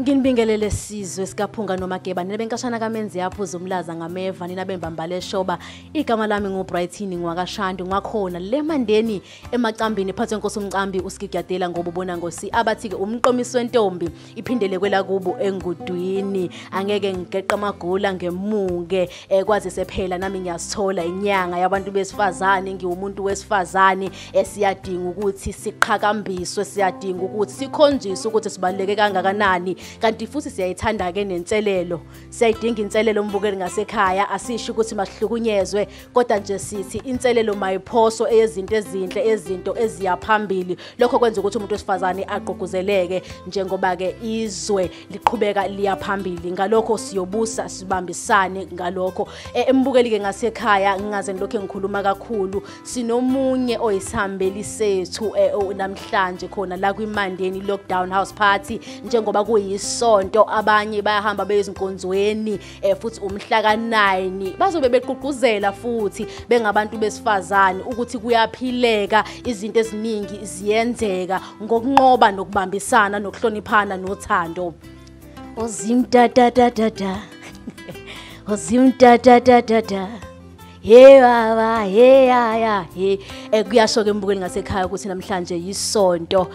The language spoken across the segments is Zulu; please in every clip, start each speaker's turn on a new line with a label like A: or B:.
A: Nginibingelele sizwe sikaphunga noMageba nebenkashana kaMenzi yaphuza umlaza ngameva nina bembambale shoba. Igama lami nguBrighton ngwakashandu ngakhona le Mandeni emacambini phathe inkosi umcambi uSigigadela ngoba ubona ngosi abathi ke umqomiso wentombi iphindele kwelakubo engudwini. Angeke ngigeqa amagula ngemuke kwazise phela nami ngiyasithola inyanga yabantu besifazane. Ngiwumuntu wesifazane esiyadinga ukuthi siqhakambiswe, siyadinga ukuthi sikhonjiswe ukuthi sibaluleke kangakanani. Kanti futhi siyayithanda ke nenselelo, siyayidinga inselelo umbukeli ngasekhaya. Asisho ukuthi masihlukunyezwe, kodwa nje sithi inselelo mayiphoso eyezinto ezinhle, ezinto eziyaphambili. Lokho kwenza ukuthi umuntu wesifazane agqugquzeleke njengoba ke izwe liqhubeka liyaphambili. Ngalokho siyobusa sibambisane ngalokho. Embukeli ke ngasekhaya, ngingaze ngilokho ngikhuluma kakhulu, sinomunye oyisihambeli sethu namhlanje khona la kwiMandeni Lockdown House Party. Njengoba kuyisonto abanye bayahamba beyezinkonzweni, futhi umhla ka9 bazobe beqhuquzela futhi bengabantu besifazane ukuthi kuyaphileka, izinto eziningi ziyenzeka ngokunqoba nokubambisana nokuhloniphana nothando. Ozim da da da da da, ozim da da da da da, hey baba, hey ya hey. Kuyasho ke mbukeli ngasekhaya ukuthi namhlanje yisonto,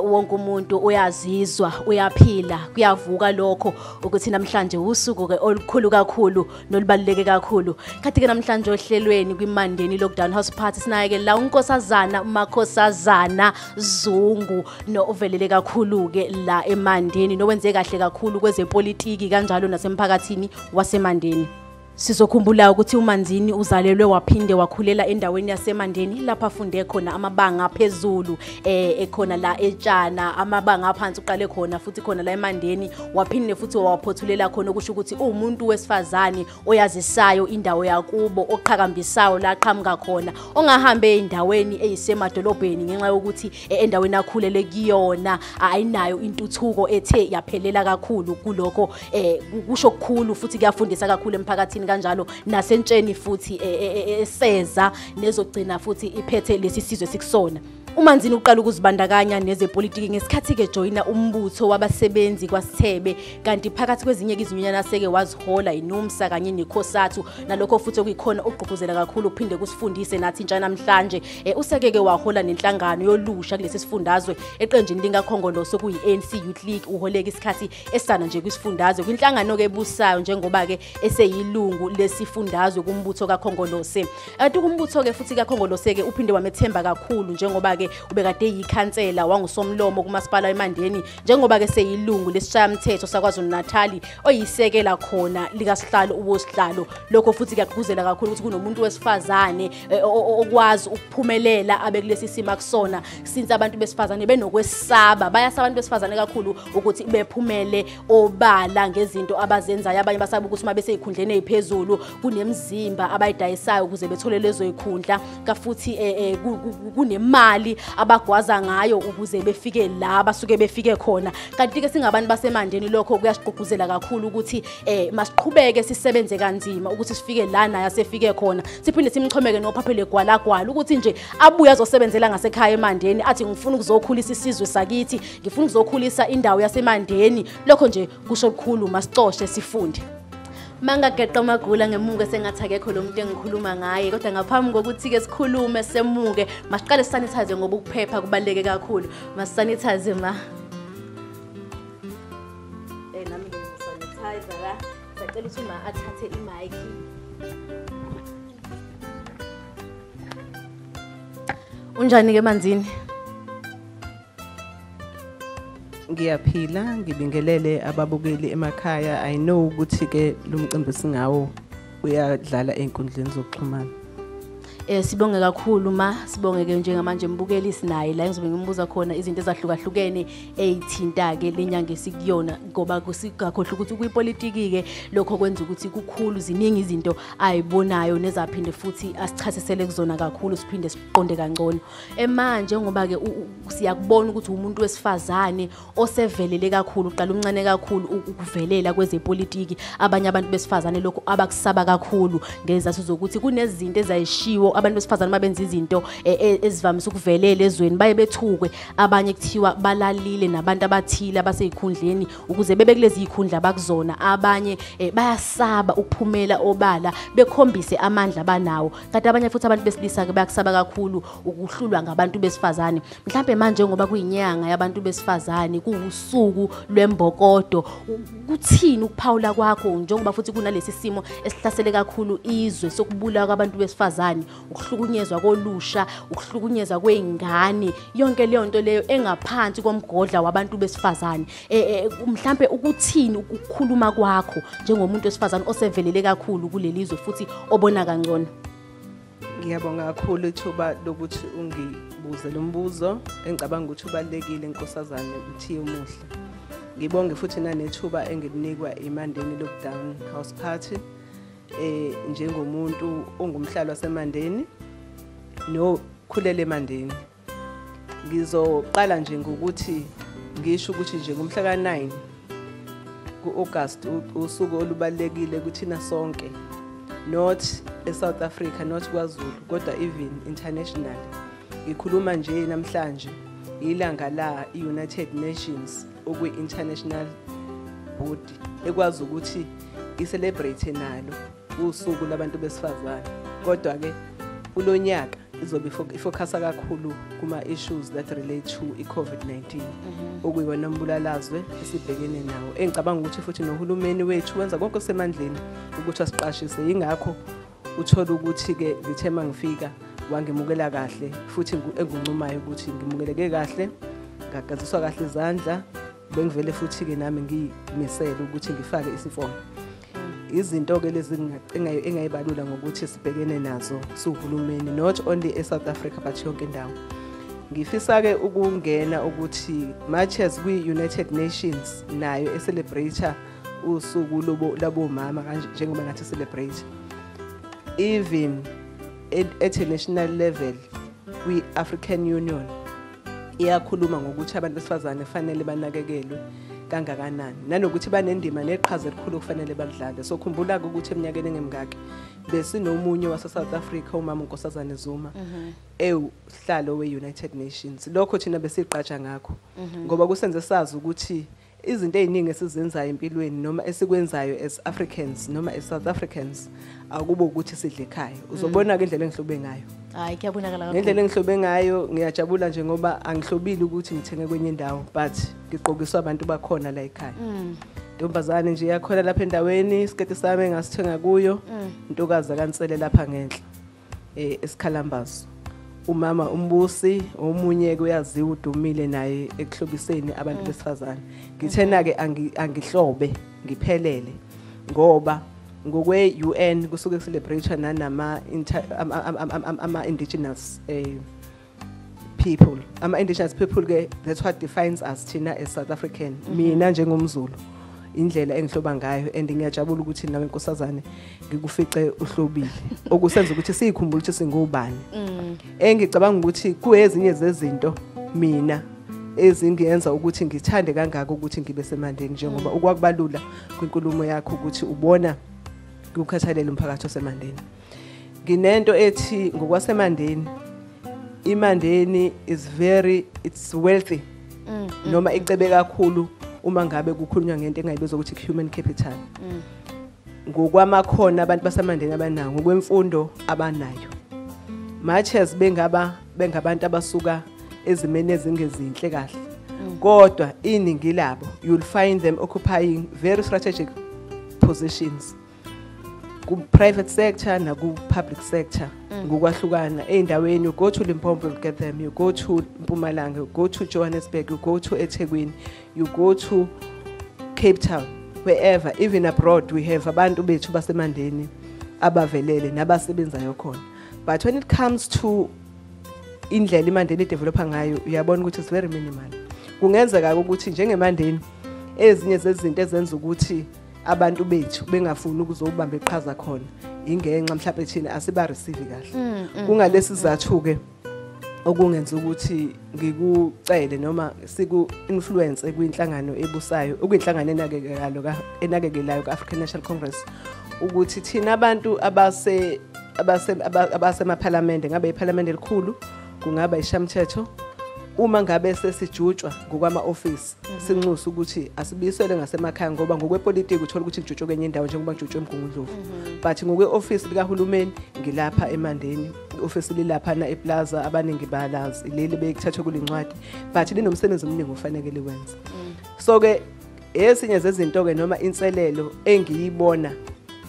A: wonke umuntu uyazizwa uyaphila, kuyavuka lokho ukuthi namhlanje usuku ke olukhulu kakhulu nolubaluleke kakhulu. Kanti ke namhlanje ohlelweni kwiMandeni Lockdown House Party sinaye ke la uNkosazana Makhosazana Zungu no ovelele kakhulu ke la eMandeni nowenze kahle kakhulu kwezepolitiki kanjalo nasemphakathini waseMandeni. Sizokhumbula ukuthi uManzini uzalelwe waphinde wakhulela endaweni yaseMandeni lapha afunde khona amabanga aphezulu, ekhona la etshana, amabanga aphansi uqale khona futhi khona la eMandeni, waphinde futhi waphothulela khona. Okusho ukuthi uwumuntu wesifazane oyazisayo indawo yakubo, oqhakambisayo la qhamuka khona, ongahambe endaweni eyisemadolobheni ngenxa yokuthi endaweni akhulele kuyona ayinayo intuthuko ethe yaphelela kakhulu kulokho. Kusho kukhulu futhi kuyafundisa kakhulu emphakathini kanjalo nasentsheni futhi eseza nezogcina futhi iphethe lesi sizwe sikusona. UManzini uqala ukuzibandakanya nezepolitiki ngesikhathi ke joyina umbutho wabasebenzi kwaSithebe, kanti phakathi kwezinye izinyunyana seke wazihola iNUMSA kanye neCOSATU, nalokho futhi okuyikhona ogqugquzela kakhulu ukuphinde kusifundise nathi intsha namhlanje. Useke ke wahola nenhlangano yolusha kulesi sifundazwe eqenjini likaKhongolose kuyi-ANC Youth League. Uholeka isikhathi esana nje kwisifundazwe kwinhlangano ke ebusayo njengoba ke eseyilungu lesifundazwe kumbutho kaKhongolose. Kanti kumbutho ke futhi kaKhongolose ke uphinde wamethemba kakhulu njengoba ke ubekade yikhansela wangusomlomo kumasipala eMandeni, njengoba ke seyilungu lesishayamthetho saKwaZulu Natal oyisekela khona likasihlalo uwosihlalo. Lokho futhi kuyagqugquzela kakhulu ukuthi kunomuntu wesifazane okwazi ukuphumelela abe kulesi simo akusona, since abantu besifazane benokwesaba, bayasaba abantu besifazane kakhulu ukuthi bephumele obala ngezinto abazenzayo. Abanye basaba ukuthi uma beseyikhundleni eziphezulu kunemizimba abayidayisayo ukuze bethole lezo zikhundla, kafuthi kunemali abagwaza ngayo ukuze befike la basuke befike khona. Kanti ke singabantu baseMandeni lokho kuyasigqugquzela kakhulu ukuthi masiqhubeke sisebenze kanzima ukuthi sifike la naye asefike khona, siphinde simchomeke nophaphele gwalagwala ukuthi nje abuye azosebenzela ngasekhaya eMandeni, athi ngifuna ukuzokhulisa isizwe sakithi, ngifuna ukuzokhulisa indawo yaseMandeni. Lokho nje kusho okukhulu, masicoshe sifunde. Mangageqa amagula ngemuke sengathi akekho lo muntu engikhuluma ngaye, kodwa ngaphambi kokuthi ke sikhulume semuke masiqale sanitize ngoba ukuphepha kubaluleke kakhulu. Masisanitize ma. Nami ngizosanitize la. Sicela ukuthi uma athathe imic. Unjani ke Manzini?
B: Ngiyaphila, ngibingelele ababukeli emakhaya. I know ukuthi ke lo mcimbi singawo uyadlala einkundleni zokuxhumana.
A: Sibonge kakhulu ma, sibonge ke njengamanje mbukeli sinaye la ngizobe ngimbuza khona izinto ezahlukahlukene ezithinta ke lenyanga esikuyona, ngoba kusigakhohle ukuthi kuyipolitiki ke lokho kwenza ukuthi kukhulu, ziningi izinto ayibonayo nezaphinde futhi asichasisele kuzona kakhulu siphinde siqonde kangcono. Manje ngoba ke siyakubona ukuthi umuntu wesifazane osevelele kakhulu, uqala umncane kakhulu ukuvelela kwezepolitiki. Abanye abantu besifazane lokho abakusaba kakhulu ngezathu zokuthi kunezinto ezayishiwo Abantu besifazane mabenza izinto ezivamise ukuvelela ezweni baye bethukwe, abanye kuthiwa balalile nabantu abathile abaseyikhundleni ukuze bebe kulezi zikhundla bakuzona. Abanye bayasaba ukuphumela obala bekhombise amandla banawo, kanti abanye futhi abantu besilisa ke bayakusaba kakhulu ukuhlulwa ngabantu besifazane. Mhlambe manje ngoba kuyinyanga yabantu besifazane, kuwusuku lwembokodo, kuthini ukuphawula kwakho njengoba futhi kunalesi simo esihlasele kakhulu izwe sokubulawa kwabantu besifazane, ukuhlukunyezwa kolusha, ukuhlukunyezwa kwezingane, yonke leyo nto leyo engaphansi komgodla wabantu besifazane? Mhlambe ukuthini ukukhuluma kwakho njengomuntu wesifazane osevelele kakhulu kulelizwe futhi obona kangcono?
B: Ngiyabonga kakhulu ithuba lokuthi ungibuze lo mbuzo engicabanga ukuthi ubalulekile, Nkosazane Mthiya Umuhle. Ngibonge futhi nanethuba engilinikwa iMandeni Lockdown House Party njengomuntu ongumhlali waseMandeni nokhulele eMandeni. Ngizoqala nje ngokuthi ngisho ukuthi nje ngomhla ka-9 ku-August usuku olubalulekile kuthina sonke, not eSouth Africa, not KwaZulu, kodwa even international. Ngikhuluma nje namhlanje ilanga la i-United Nations, okuyi-international body, ekwazi ukuthi i-celebrate nalo usuku labantu besifazane. Kodwa ke kulonyaka izobe ifocusa kakhulu kuma issues that relate to i-COVID-19, okuyiwona mbulalazwe esibhekene nawo, engicabanga ukuthi futhi nohulumeni wethu wenza konke okusemandleni ukuthi asiqashise. Yingakho uthola ukuthi ke ngithe mangifika wangemukela kahle, futhi enguncumayo ukuthi ngimukeleke kahle, ngagaziswa kahle izandla, bengivele futhi ke nami ngiyimisele ukuthi ngifake isifonyo. Izinto ke lezi engayibalula ngokuthi sibhekene nazo siwuhulumeni, not only eSouth Africa but yonke indawo. Ngifisa ke ukungena ukuthi much as kwi-United Nations nayo e-celebrate usuku labomama kanje njengoba nathi celebrate, even at a national level kwi-African Union iyakhuluma ngokuthi abantu besifazane fanele banakekelwe kangakanani, nanokuthi banendima neqhaza elikhulu okufanele balidlale. So khumbula-ke ukuthi eminyakeni engemingaki besinomunye wase-South Africa, umama uNkosazane Zuma, ewuhlalo we-United Nations. Lokho thina besiqatsha ngakho ngoba kusenze sazi ukuthi izinto ey'ningi esizenzayo empilweni noma esikwenzayo as Africans noma as South Africans akube ukuthi sidle ekhaya. Uzobona-ke indlela engihlobe ngayo.
A: Hayi, kuyabonakala kakhulu.
B: Ngendlela engihlobe ngayo ngiyajabula nje ngoba angihlobile ukuthi ngithenge kwenye indawo, but ngigqokiswa abantu bakhona la ekhaya. Ntombazane nje yakhona lapha endaweni, isiketi sami engasithenga kuyo, intokazi akansele lapha ngenhla esikhalambazo. Umama umbusi omunye kuyaziwa udumile naye ekuhlobiseni abantu besifazane. Ngithena ke angihlobe ngiphelele ngoba ngokwe UN kusuke celebrate nanama ama indigenous people. Ama indigenous people ke, that's what defines us thina as South African. Mina njengomZulu indlela engihloba ngayo, and ngiyajabula ukuthi nawe Nkosazane ngikufice uhlobile, okusenza ukuthi siyikhumbule ukuthi singubani. Engicabanga ukuthi kuyezinye zezinto mina ezingenza ukuthi ngithande kangaka ukuthi ngibe seMandeni, njengoba ukwakubalula kwinkulumo yakho ukuthi ubona ukukhathalela umphakathi oseMandeni. Nginento ethi ngokwaseMandeni, iMandeni is very, it's wealthy noma icebe kakhulu uma ngabe kukhulunywa ngento engayibizwa ukuthi human capital. Ngokwamakhono abantu baseMandeni abanawo, ngokwemfundo abanayo, much as bengaba bengabantu abasuka ezimeni ezingezinhle kahle, kodwa iningi labo you'll find them occupying very strategic positions ku private sector na ku public sector ngokwahlukana ey'ndaweni. You go to Limpopo, you'll get them. You go to Mpumalanga, you go to Johannesburg, you go to eThekwini, you go to Cape Town, wherever, even abroad we have abantu bethu baseMandeni abavelele nabasebenzayo khona. But when it comes to indlela iMandeni idevelopa ngayo, uyabona ukuthi it's very minimal. Kungenzeka ukuthi njengeMandeni ezinye zezinto ezenza ukuthi abantu bethu bengafuni ukuzobamba iqhaza khona ingenxa mhlawumbe thina asiba receive kahle. Kungalesi sizathu ke okungenza ukuthi ngikucele noma siku influence kwinhlangano ebusayo, okuyinhlangano enakekelayo ka enakekelayo ka African National Congress, ukuthi thina abantu abase abasemaphalamende, ngabe iphalamende elikhulu, kungaba ishamthetho, uma ngabe sesijutshwa ngokwama-ofisi, sinxusa ukuthi asibuyisele ngasemakhaya, ngoba ngokwepolitiki uthola ukuthi ngijutshwe kwenye indawo njengoba ngijutshwe eMgungundlovu, but ngokwe-ofisi likahulumeni ngilapha eMandeni. I-ofisi lilaphana eplaza, abaningi balazi leli bekuthathwe kule ncwadi, but linomsebenzi omningi ofanele liwenze. So-ke esinye zezinto-ke noma inselelo engiyibona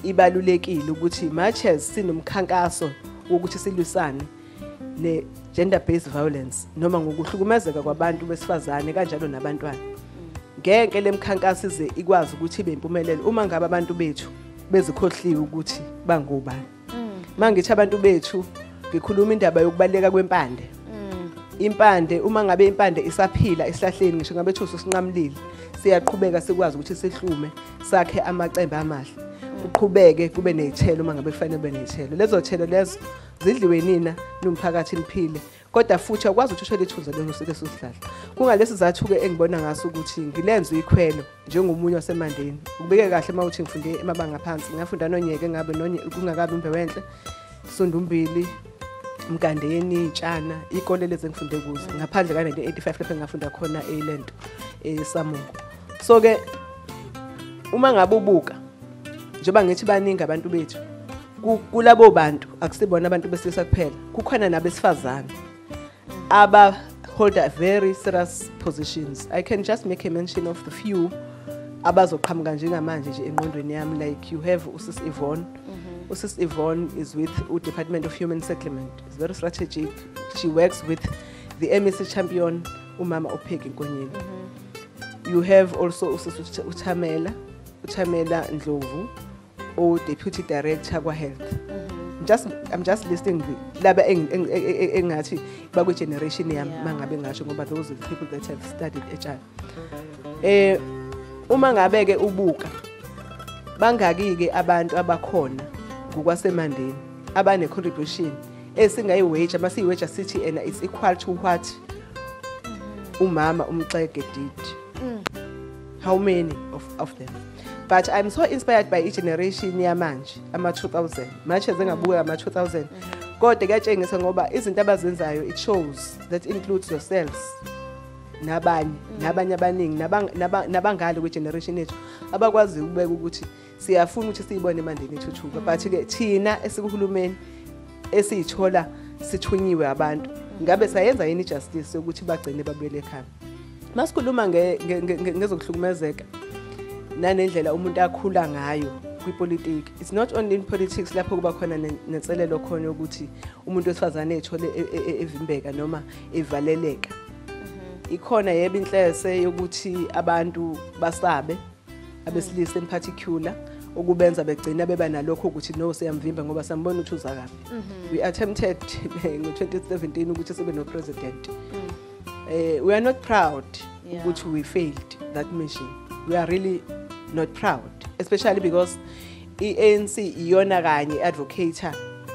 B: ibalulekile ukuthi much as sinomkhankaso wokuthi silwisane ne-gender based violence noma ngokuhlukumezeka kwabantu besifazane kanjalo nabantwana, ngeke le mkhankaso ize ikwazi ukuthi ibe impumelelo uma ngabe abantu bethu bezikhohliwe ukuthi bangobani. Mangithi abantu bethu, ngikhuluma indaba yokubaleka kwempande. Impande, uma ngabe impande isaphila esihlahleni, ngisho ngabe thuso sinqamulile, siyaqhubeka sikwazi ukuthi sihlume, sakhe amacembe amahle, uqhubeke kube nezithelo uma ngabe kufanele kube nezithelo. Lezo thelo lezo zidliwe nina nomphakathi niphile, kodwa futhi awukwazi ukuthi ushele ithunzi leso sihlahla. Kungalesi zathu-ke engibona ngaso ukuthi ngilenze ikhwelo njengomunye waseMandeni. Ukubeke kahle uma uthi ngifunde emabanga aphansi, ngafunda nonyeke ngabe kungakabi Imbewenhle, Sundumbili, Mgandeni, Tshana, ikole lezi engifunde kuzo, ngaphandle ka-1985 lapho engafunda khona elento eSamungu. So-ke uma ngabe ubuka, njengoba ngithi baningi abantu bethu, kulabo bantu akusibona abantu besilisa kuphela, kukhona nabesifazane aba hold a very serious positions. I can just make a mention of the few abazoqhamuka njengamanje nje engqondweni yami, like you have uSis Yvonne. Usis Yvonne is with the Department of Human Settlement. It's very strategic. She works with the MEC champion, Umama uPeggy Nkonyeni. You have also uSis uThamela, uThamela Ndlovu, or Deputy Director kwa Health. I'm just listing the laba engathi bakwi generation yami, mangabe ngasho, ngoba those are the people that have studied HR. Uma ngabe ke ubuka bangaki ke abantu abakhona ngokwaseMandeni abane contribution esingayiwage, masiyiwage sithi ena it's equal to what umama uMxege did. How many of them? But I'm so inspired by each generation yamanje, ama-2000. Manje sengabuka ama-2000. Kodwa kuyatshengisa ngoba izinto abazenzayo, it shows that includes yourselves nabanye, nabanye abaningi, nabangale kwi-generation yethu abakwazi ukubeka ukuthi siyafuna ukuthi siyibone eMandeni ithuthuka. But ke thina esikuhulumeni esiyithola sithunyiwe abantu, ngabe sayenza yini justice yokuthi bagcine babuyele ekhaya? Masikhuluma ngezokuhlukumezeka nanendlela umuntu akhula ngayo kwipolitiki, it's not only in politics lapho kuba khona nenselelo khona yokuthi umuntu wesifazane ethole evimbeka noma evaleleka. Ikhona yebo inhlese yokuthi abantu basabe, abesilisa in particular, okubenza begcina beba nalokho ukuthi no, siyamvimba ngoba sambona ukuthi uza kabi. We attempted ngo-2017 ukuthi sibe no president. We are not proud ukuthi we failed that mission. We are really not proud, especially because i-ANC iyona kanye advocate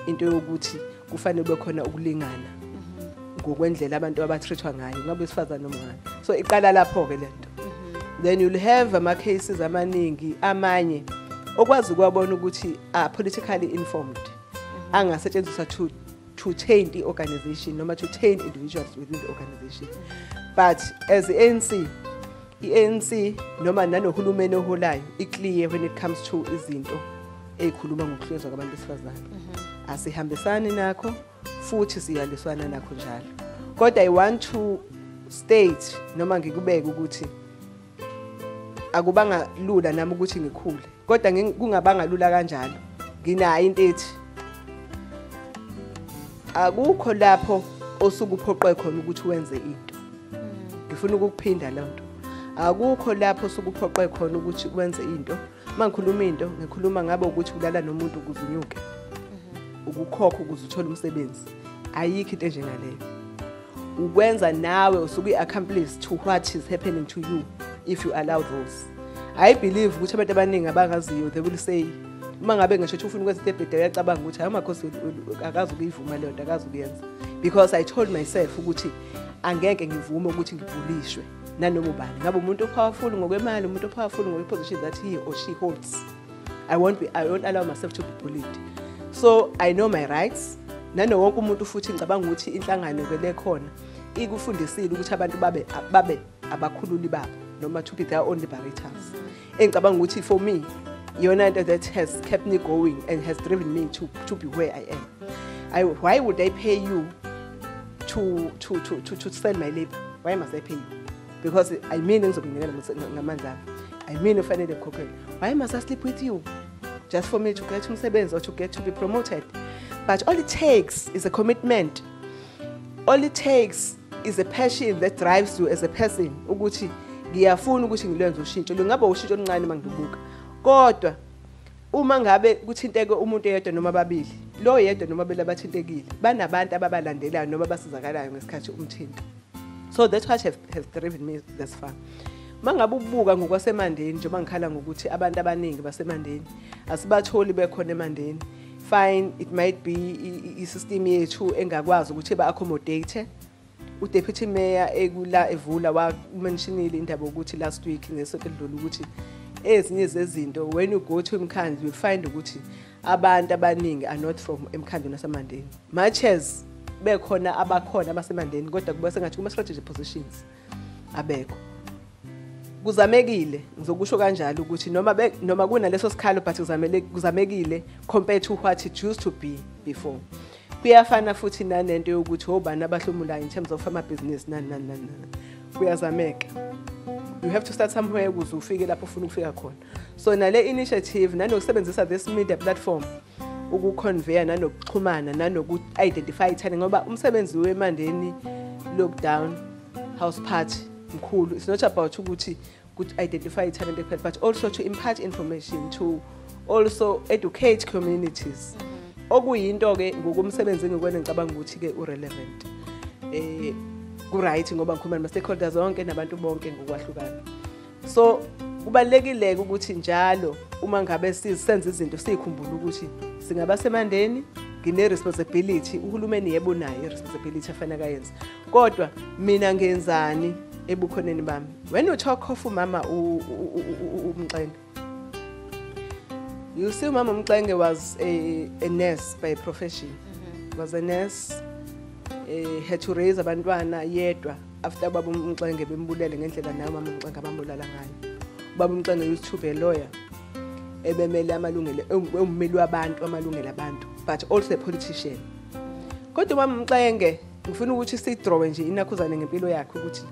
B: into yokuthi kufanele kube khona ukulingana ngokwendlela abantu abatreatwa ngayo, ngabe besifazane noma ngani. So iqala lapho ke lento. Then you'll have ama cases amaningi amanye okwazi ukwabona ukuthi are politically informed, angasetshenziswa to change the organization noma to change individuals within the organization. But as the ANC, i-ANC noma nanohulumeni oholayo i-clear when it comes to izinto ezikhuluma ngokuhlwezwa kwabantu besifazane. Asihambisani nakho futhi siyaliswana nakho njalo. Kodwa I want to state noma ngikubeke ukuthi akubanga lula nami ukuthi ngikhule, kodwa kungabanga lula kanjalo, nginayo into ethi akukho lapho osuke uphoqwe khona ukuthi wenze into. Ngifuna ukukuphinda le nto. Akukho lapho osuke uphoqwe khona ukuthi wenze into. Uma ngikhuluma into, ngikhuluma ngabe ukuthi ulala nomuntu ukuze unyuke, ukukhokha ukuze uthole umsebenzi. Ayikho into enjengaleyo. Ukwenza nawe usuke uyi-accomplice to what is happening to you if you allow those. I believe ukuthi abantu abaningi abangaziyo, they will say uma ngabe ngisho ukuthi ufuna ukwenza into ebhedayo, uyacabanga ukuthi hayi, umakhosi akazi ukuyivuma leyo nto, akazi ukuyenza. Because I told myself ukuthi angeke ngivume ukuthi ngibulishwe nanoma ubani, ngabe umuntu o-powerful ngokwemali, umuntu o-powerful ngokwe-position that he or she holds. I won't allow myself to be bullied. So I know my rights. Nano wonke umuntu futhi ngicabanga ukuthi inhlangano ke lekhona ikufundisile ukuthi abantu babe abakhululi babo noma to be their own liberators. Engicabanga ukuthi for me iyona into that has kept me going and has driven me to be where I am. Why would I pay you to sell my labor? Why must I pay you? Because I mean ngizokunikela ngamandla ami. I mean ufanele ngikhokhele. Why must I sleep with you? Just for me to get umsebenzi or to get to be promoted? But all it takes is a commitment. All it takes is a passion that drives you as a person. Ukuthi ngiyafuna ukuthi ngilwenze ushintsho. Lungaba ushintsho oluncane mangilubuka. Kodwa uma ngabe kuthinteke umuntu eyedwa noma ababili, lo yedwa noma ababili abathintekile, banabantu ababalandelayo noma abasizakalayo ngesikhathi umthinto. So that's what has driven me thus far. Mangabe ubuka ngokwasemandeni njengoba ngikhala ngokuthi abantu abaningi basemandeni asibatholi bekhona emandeni. Fine, it might be i-system yethu engakwazi ukuthi ba-accommodate. U-deputy mayor ekula evula wa-mentionile indaba ukuthi last week ngesonto edlule ukuthi ezinye zezinto when you go to emkhandlu you'll find ukuthi abantu abaningi are not from emkhandlu nasemandeni. Much as bekhona abakhona abasemandeni kodwa kuba sengathi kuma strategic positions abekho. Kuzamekile ngizokusho kanjalo ukuthi noma kunaleso sikhalo but kuzamekile compared to what it used to be before. Kuyafana futhi nanento yokuthi obani abahlomulayo in terms of ama business nani nani nani. Kuyazameka. You have to start somewhere ukuze ufike lapho ufuna ukufika khona. So nale initiative nanokusebenzisa this media platform ukuconveya nanokuxhumana nanoku-identify talent ngoba umsebenzi wemandeni lockdown house party mkhulu. It's not about ukuthi identify talent kuphela but also to impart information, to also educate communities. Okuyinto ke ngokumsebenzi ngikwenza ngicabanga ukuthi ke urelevant. Ku right ngoba ngikhuluma nama stakeholders zonke nabantu bonke ngokwahlukana. So kubalekile ukuthi njalo uma ngabe sisenza izinto sikhumbule ukuthi singaba semandeni ngine responsibility, uhulumeni yebo nayo responsibility afanele ayenze. Kodwa mina ngenzani ebukhoneni bami? When you talk of umama uMxenge, you see umama uMxenge was a nurse by profession. Was a nurse, had to raise abantwana yedwa after ubaba uMxenge bembulele ngendlela naye umama uMxenge abambulala ngayo. Ubaba uMxenge used to be a lawyer ebemele amalungelo, ummeli wabantu, amalungelo abantu, but also a politician. Kodwa umama uMxenge ngifuna ukuthi sidrawe nje inakhuzane ngempilo yakhe ukuthi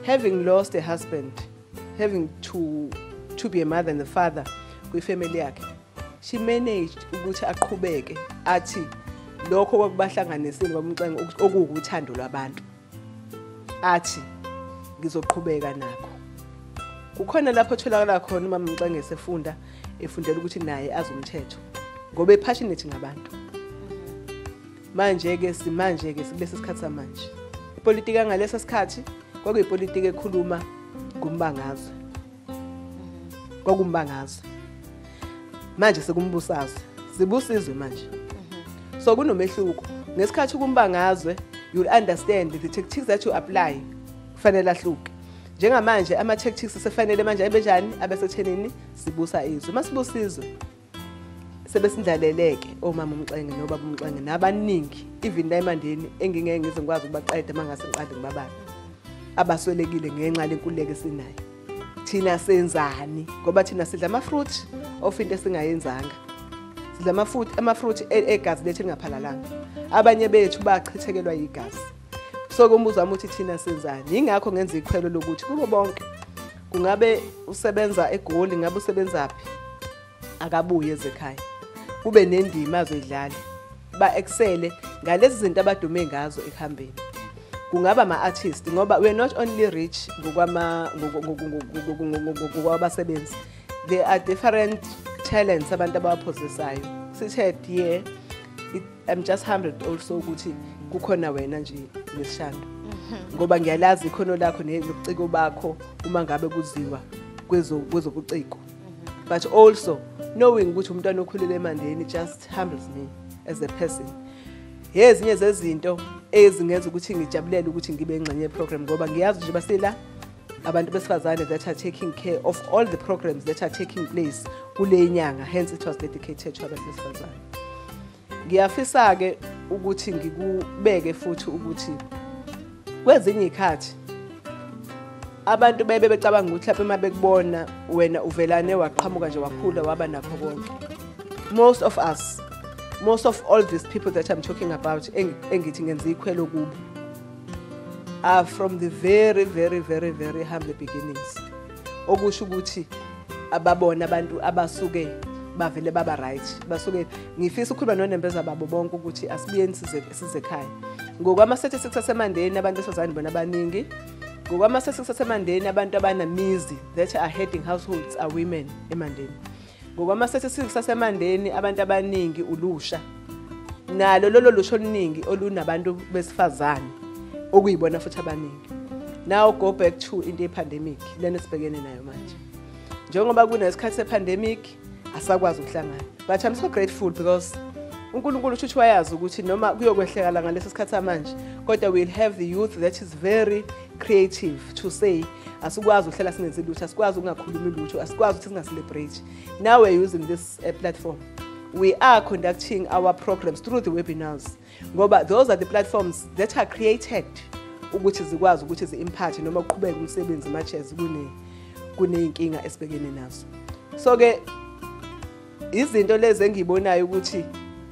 B: having lost a husband, having to be a mother and a father kwifamily yakhe, she managed ukuthi aqhubeke athi lokho kwakubahlanganisile bamxenge okuwuthando lwabantu, athi ngizoqhubeka nakho. Kukhona lapho tholakala khona umama uMxenge esefunda efundela ukuthi naye azumthetho ngoba epassionate ngabantu. Manje ke simanje ke sikulesi sikhathi samanje ipolitiki ngalesa sikhathi kwakuyipolitiki ekhuluma ngombangazwe, kwakumbangazwe. Manje sekumbusazwe, sibusizwe manje. So kunomehluko. Ngesikhathi kumbangazwe you'll understand the tactics that you apply kufanele ahluke. Njengamanje ama tactics sefanele manje abenjani abesethenini sibusa izwe. Masibusa izwe sebesindlaleleke omama uMxenge nobaba uMxenge nabaningi even la emandeni engingeke ngize ngikwazi ukubaqeda mangase ngiqale ngibabala abaswelekile ngenxa lenkululeko esinayo. Thina senzani? Ngoba thina sidla ama fruit of into esingayenzanga. Sidla ama fruit egazi lethu lingaphalalanga. Abanye bethu bachithekelwa igazi. So kumbuzo wami uthi thina senzani? Ingakho ngenza ikhwelo lokuthi kubo bonke kungabe usebenza eGoli, ngabe usebenza phi, akabuye ezekhaya kube nendima azoyidlala, ba excel ngalezi zinto abadume ngazo ekuhambeni. Kungaba ama artists ngoba we are not only rich ngokwama ngokwabasebenzi, there are different talents abantu abawapossessayo. Sithe yeah, I'm just humbled also ukuthi kukhona wena nje nesishando ngoba ngiyalazi ikhono lakho nobuciko bakho uma ngabe kuziwa kwezobuciko, but also knowing ukuthi umntwana okhulele emandeni just humbles me as a person. Ezinye zezinto ezingenza ukuthi ngijabulele ukuthi ngibe ingxenye yeprogram ngoba ngiyazi nje basela abantu besifazane that are taking care of all the programs that are taking place kule nyanga, hence it was dedicated to abantu besifazane. Ngiyafisa ke ukuthi ngikubeke futhi ukuthi kwezinye izikhathi abantu bebe becabanga ukuthi lapha mabekubona wena uvelane waqhamuka nje wakhula waba nakho konke. Most of us, most of all these people that I'm talking about, engithi ngenza ikhwelo kubo, are from the very, very, very, very humble beginnings. Okusho ukuthi ababona abantu abasuke bavele baba right, basuke. Ngifisa ukukhuluma nonembeza babo bonke ukuthi asibuyeni size ekhaya. Ngokwama statistics aseMandeni, abantu besifazane bona abaningi. Ngokwama statistics aseMandeni, abantu abanamizi that are heading households are women eMandeni. Ngokwama statistics aseMandeni, abantu abaningi ulusha, nalo lolo lusha oluningi olunabantu besifazane okuyibona futhi abaningi. Now go back to into ye-pandemic lena esibhekene nayo manje. Njengoba kunesikhathi se-pandemic, asakwazi ukuhlangana, but I'm so grateful because uNkulunkulu usho wayazi ukuthi noma kuyokwehlekala ngalesi sikhathi samanje, kodwa we'll have the youth that is very creative to say asikwazi ukuhlala singenzi lutho, asikwazi ukungakhulumi lutho, asikwazi ukuthi singa-celebrate. Now we're using this platform. We are conducting our programs through the webinars, ngoba those are the platforms that are created ukuthi zikwazi ukuthi zi-impact noma uqhubeke umsebenzi much as kuneyinkinga esibhekene nazo. So ke izinto lezi engiyibonayo ukuthi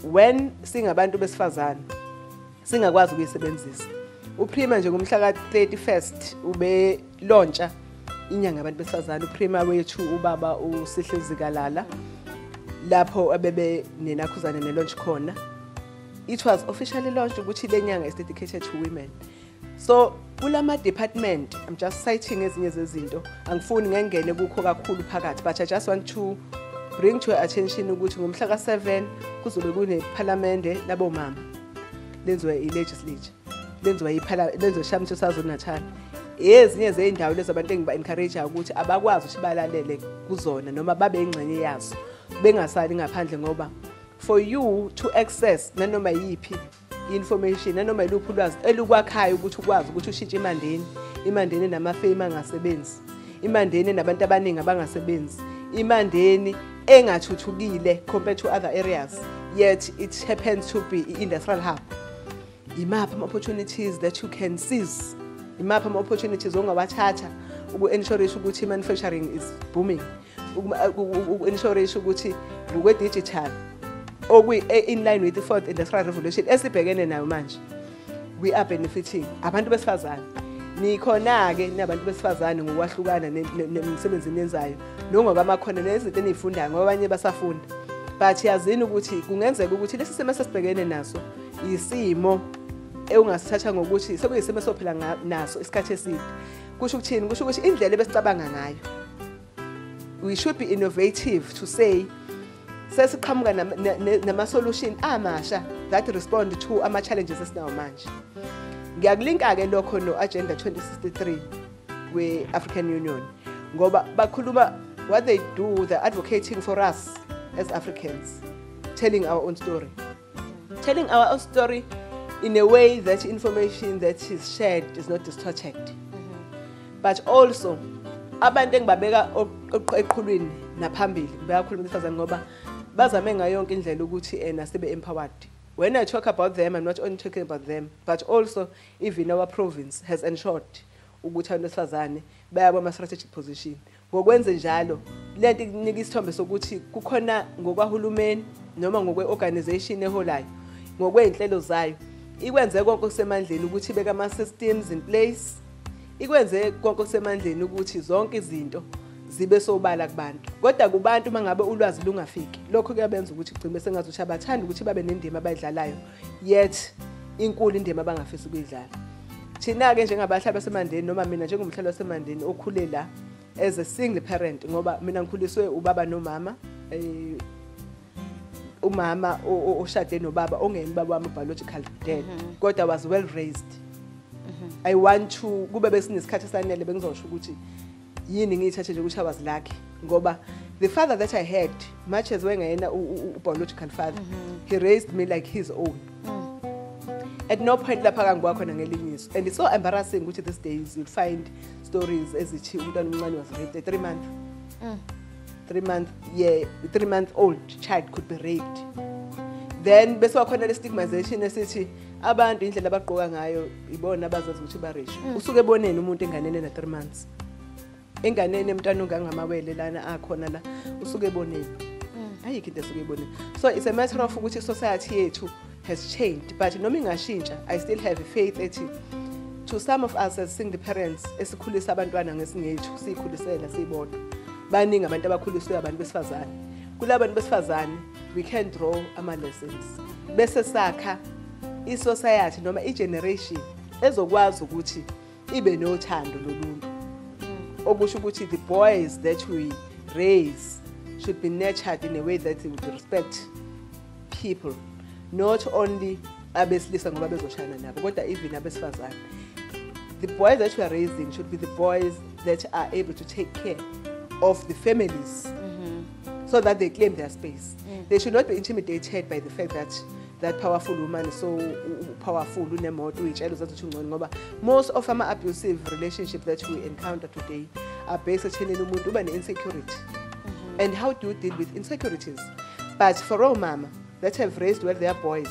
B: when singabantu besifazane singakwazi ukuyisebenzisa. UPremier nje ngomhla ka-31st ube launcha inyanga yabantu besifazane. UPremier wethu ubaba uSihle Zikalala, lapho abebe nenakhuzane ne-launch khona. It was officially launched ukuthi le nyanga is dedicated to women. So kulama department, I'm just citing ezinye zezinto, angifuni ngengene kukho kakhulu phakathi, but I just want to bring to your attention ukuthi ngomhla ka-7 kuzobe kunephalamende labomama, lenziwa i-legislature, lenziwa lenziwa eShayamthetho saKwaZulu-Natal. Ezinye zey'ndawo lezi abantu engiba-encourage ukuthi abakwazi ukuthi balalele kuzona noma babe ingxenye yazo, bengasali ngaphandle, ngoba for you to access nanoma yiphi information, nanoma yiluphi ulwazi elukwakhayo ukuthi ukwazi ukuthi ushintshe iMandeni, iMandeni namafemu angasebenzi, iMandeni nabantu abaningi abangasebenzi, iMandeni engathuthukile compared to other areas, yet it happens to be i-industrial hub. Imaphi ama-opportunities that you can seize? Imaphi ama-opportunities ongawathatha uku-ensure ukuthi i-manufacturing is booming, uku-ensure ukuthi ngokwe-digital okuyi in line with the fourth industrial revolution esibhekene nayo manje, we are benefiting abantu besifazane. Nikhona-ke nabantu besifazane ngokwahlukana nemisebenzi eniyenzayo nongokwamakhona nezinto eniyifundayo, ngoba abanye basafunda, but yazini ukuthi kungenzeka ukuthi lesi simo esesibhekene naso isimo engasithatha ngokuthi sekuyisimo esophila naso isikhathi eside. Kusho ukuthini? Kusho ukuthi indlela ebesicabanga ngayo, we should be innovative to say sesiqhamuka nama-solution amasha that respond to ama-challenges esinawo manje. Ngiyakulinka-ke lokho no-Agenda 2063 we-African Union, ngoba bakhuluma, what they do, they're advocating for us as Africans telling our own story, telling our own story in a way that information that is shared is not distorted. But also abantu engibabeka eqhulwini naphambili, ngibeka besifazane, ngoba bazame ngayo yonke indlela ukuthi ena sibe empowered. When I talk about them, I'm not only talking about them, but also even our province has ensured ukuthi abantu besifazane baya kwama-strategic position. Ngokwenze njalo, lento ikunika isithombe sokuthi kukhona ngokwahulumeni noma ngokwe-organization eholayo, ngokwey'nhlelo zayo, ikwenze konke okusemandleni ukuthi ibeke ama-systems in place, ikwenze konke okusemandleni ukuthi zonke izinto zibe sobala kubantu. Kodwa kubantu uma ngabe ulwazi lungafiki, lokho kuyabenza ukuthi kugcine sengathi abathanda ukuthi babe nendima abayidlalayo, yet inkulu indima abangafisa ukuyidlala. Thina-ke njengabahlali baseMandeni, noma mina njengomhlali waseMandeni okhule la as a single parent, ngoba mina ngikhuliswe ubaba nomama, umama oshade nobaba ongeyena ubaba wami, biological dad, kodwa was well raised. I want to kube besinesikhathi esanele bengizosho ukuthi yini ngiyithathe nje ukuthi I was lucky, ngoba the father that I had, much as wengeyena biological father, he raised me like his own. At no point lapha kangibuka khona ngelinye iso. And it's so embarrassing ukuthi these days you'll find stories ezithi umntwana omncane was raped, a 3 month, yeah, 3 month old child could be raped. Then bese wakhona le stigmatization esithi abantu indlela abagqoka ngayo ibona abazazi ukuthi ba rich. Usuke eboneni umuntu enganeni na 3 months. Enganeni emntwana ongangamawele lana akhona la usuke eboneni. Ayikho into esuke eboneni. So it's a matter of ukuthi society yethu has changed, but noma ingashintsha I still have faith ethi to some of us as single parents esikhulisa abantwana ngesingethu siyikhulisela siyibona. Baningi abantu abakhuliswe abantu besifazane. Kulabantu besifazane we can draw ama lessons. Bese sakha i-society noma i-generation ezokwazi ukuthi ibe nothando loluntu. Okusho ukuthi the boys that we raise should be nurtured in a way that they would respect people, not only abesilisa ngoba bezoshana nabo kodwa even abesifazane. The boys that we are raising should be the boys that are able to take care of the families so that they claim their space. They should not be intimidated by the fact that that powerful woman is so powerful unemoto uyitshela uzathi uthi ungcono, ngoba most of ama abusive relationships that we encounter today are based ekuthenini umuntu uba ne-insecurity. And how do you deal with insecurities? But for all mama that have raised well their boys,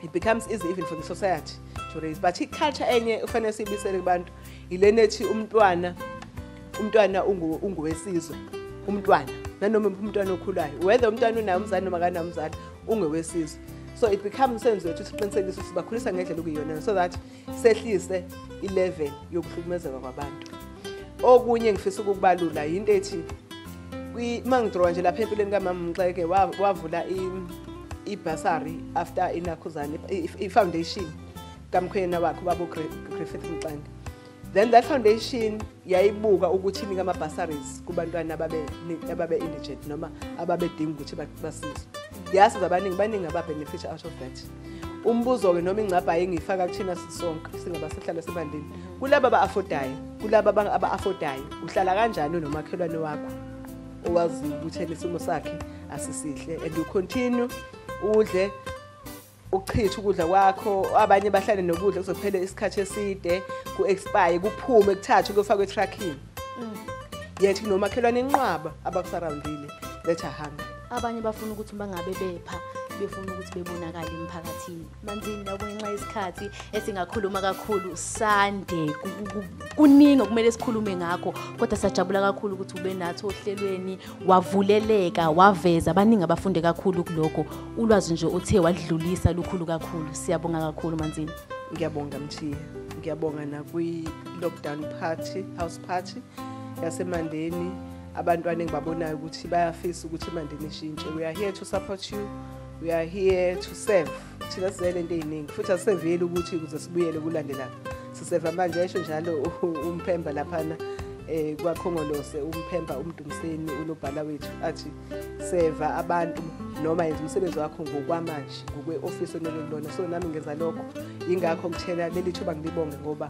B: it becomes easy even for the society to raise. But i-culture enye ufanele siyibisele kubantu ilena ethi umntwana ungowesizwe, umntwana nanoma umntwana okhulayo, whether umntwana unaye umzali noma akanaye umzali, ungowesizwe. So it becomes umsebenzi wethu siqinisekise ukuthi sibakhulisa ngendlela okuyiyona so that sehlise i-level yokuhlukumezeka kwabantu. Okunye ngifisa ukukubalula into ethi uma ngidrowa nje lapha empilweni kamama Mxeke wavula i-bursary after inakhuzane i-foundation kamkhwena wakhe ubaba Griffith Mxenge. Then that foundation yayibuka ukuthi inika ama-bursaries kubantwana ababe indigent noma ababedinga ukuthi basizwe. Yasiza abaningi, baningi ababenefit out of that. Umbuzo-ke noma ingcabhayi engiyifaka kuthina sisonke singabasihlala sebandeni, kulaba aba-affordayo, kulaba aba-affordayo uhlala kanjani nomakhelwane wakho owaziyo ukuthi isimo sakhe asisihle, and you continue udle ukuchitha ukudla kwakho, abanye bahlale nokudla kuzophela isikhathi eside ku-expire kuphume kuthathwe kuyofakwa etruckini, yet kunomakhelwane inqwaba abakusurroundile that are hungry.
A: Abanye bafuna ukuthi bangabe bepha, befuna ukuthi bebonakale emphakathini. Manzini, yabo ngenxa yesikhathi esingakhuluma kakhulu Sunday, kuningi okumele sikhulume ngakho, kodwa siyajabula kakhulu ukuthi ube nathi ohlelweni, wavuleleka, waveza abaningi abafunde kakhulu kulokho. Ulwazi nje uthe wadlulisa lukhulu kakhulu. Siyabonga kakhulu Manzini.
B: Ngiyabonga Mthiya, ngiyabonga nakwi lockdown party, house party yaseMandeni. Abantwana engibabonayo ukuthi bayafisa ukuthi iMandeni ishintshe. We are here to support you. We are here to serve. Thina sizele into eziningi futhi asiseveli ukuthi ukuze sibuyele kulandelana. Siseva manje esho njalo umphemba laphana kwaKhongolose, umphemba umdumiseni unobhala wethu athi seva abantu noma yenza umsebenzi wakho ngokwamanje ngokwe-office onelolona. So nami ngenza lokho, ingakho ngithena leli thuba ngilibonge ngoba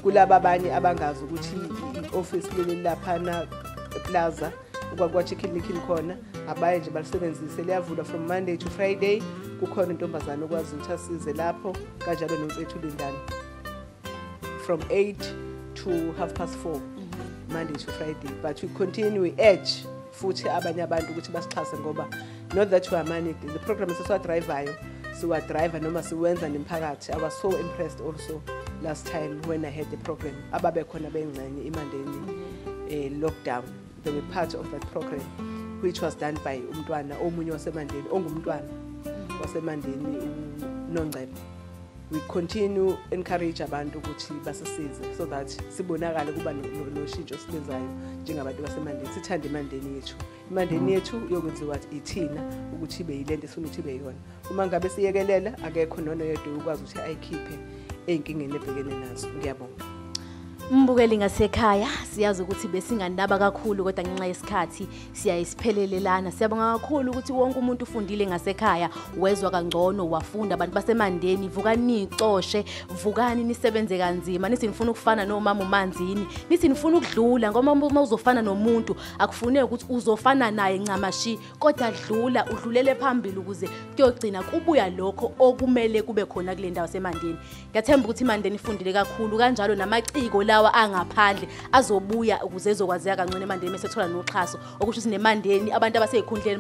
B: kulaba abanye abangazi ukuthi i-office leli laphana eplaza ukwa-Chicken Licken khona, abaye nje balisebenzise, liyavulwa from Monday to Friday. Kukhona intombazane okwazi ukuthi asize lapho, kanjalo nomfethu Lindani from 8 to 4:30 Monday to Friday. But we continue, we urge futhi abanye abantu ukuthi basixhase ngoba not that we are money, the program esiwadrivayo siwadriver noma siwenza nemphakathi. I was so impressed also last time when I had the program, ababekhona bengxenye iMandeni lockdown, they were part of that program which was done by umntwana omunye waseMandeni ongumntwana waseMandeni uNongcebo. We continue encourage abantu ukuthi basisize so that sibonakale kuba noshintsho sibenzayo njengabantu baseMandeni. Sithande iMandeni yethu, iMandeni yethu yokwenziwa ithina ukuthi ibe yilento esifuna ukuthi ibe yona. Uma ngabe siyekelela akekho nonoyedwa ukwazi ukuthi ayikhiphe ey'nkingeni ebhekene nazo. Ngiyabonga.
A: Mbukeli ngasekhaya, siyazi ukuthi besingandaba kakhulu kodwa ngenxa yesikhathi siyayisiphelelelana. Siyabonga kakhulu ukuthi wonke umuntu ufundile ngasekhaya, wezwa kangcono, wafunda. Abantu baseMandeni, vukani nicoshe, vukani nisebenze kanzima, nithi nifuna ukufana nomama uManzini, nithi nifuna ukudlula ngoba uma uzofana nomuntu akufuneki ukuthi uzofana naye ncamashi, kodwa dlula udlulele phambili ukuze kuyogcina kubuya lokho okumele kube khona kule ndawo yaseMandeni. Ngiyathemba ukuthi iMandeni ifundile kakhulu, kanjalo namaciko la lawa angaphandle azobuya ukuze ezokwazeka kangcono eMandeni esethola noxhaso, okusho ukuthi neMandeni abantu abasey'khundleni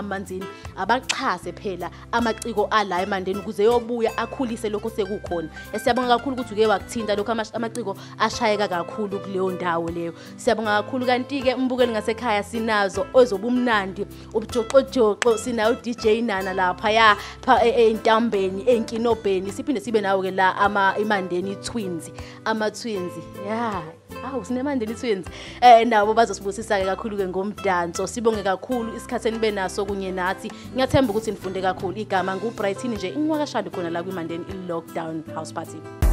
A: Manzini abaxhase phela amaciko ala eMandeni ukuze yobuya akhulise lokho sekukhona. Siyabonga kakhulu ukuthi uke wakuthinta lokho, amaciko ashayeka kakhulu kuleyo ndawo leyo. Siyabonga kakhulu. Kanti-ke umbukeli ngasekhaya sinazo ezobumnandi, ubujoqojoqo, sinayo DJ Nana laphaya ey'ntambeni ey'nkinobheni, siphinde sibe nawo-ke la iMandeni Twins, ama-twins ya awu sineMandeni Twins, nabo bazosibusisa-ke kakhulu-ke ngomdanso. Sibonge kakhulu isikhathi enibe naso kunye nathi, ngiyathemba ukuthi nifunde kakhulu. Igama nguBrighton nje ingwakashandi khona la kwiMandeni i-Lockdown House Party.